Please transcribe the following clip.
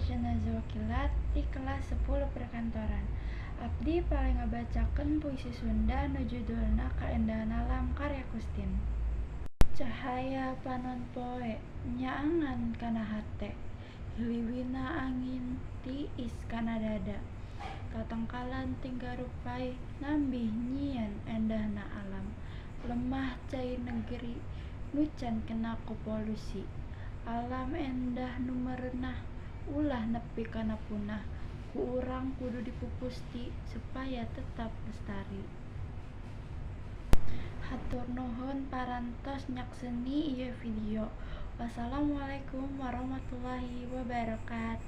Tasya Nazwa Kilat ti kelas 10 Perkantoran. Abdi palih ngabacakeun puisi Sunda nu judulna Kaendahahan Alam karya Kustin. Cahaya panon poe nyaangan kana hate, hiliwina angin tiis kana dada. Tatangkalan tinggarupay nambih nyieun endahna alam. Lemah cai negeri nu can kena ku polusi. Alam endah nu merenah ulah nepi kana punah, ku urang kudu dipupusti supaya tetap lestari. Hatur nuhun parantos nyakseni ieu video. Wassalamualaikum warahmatullahi wabarakatuh.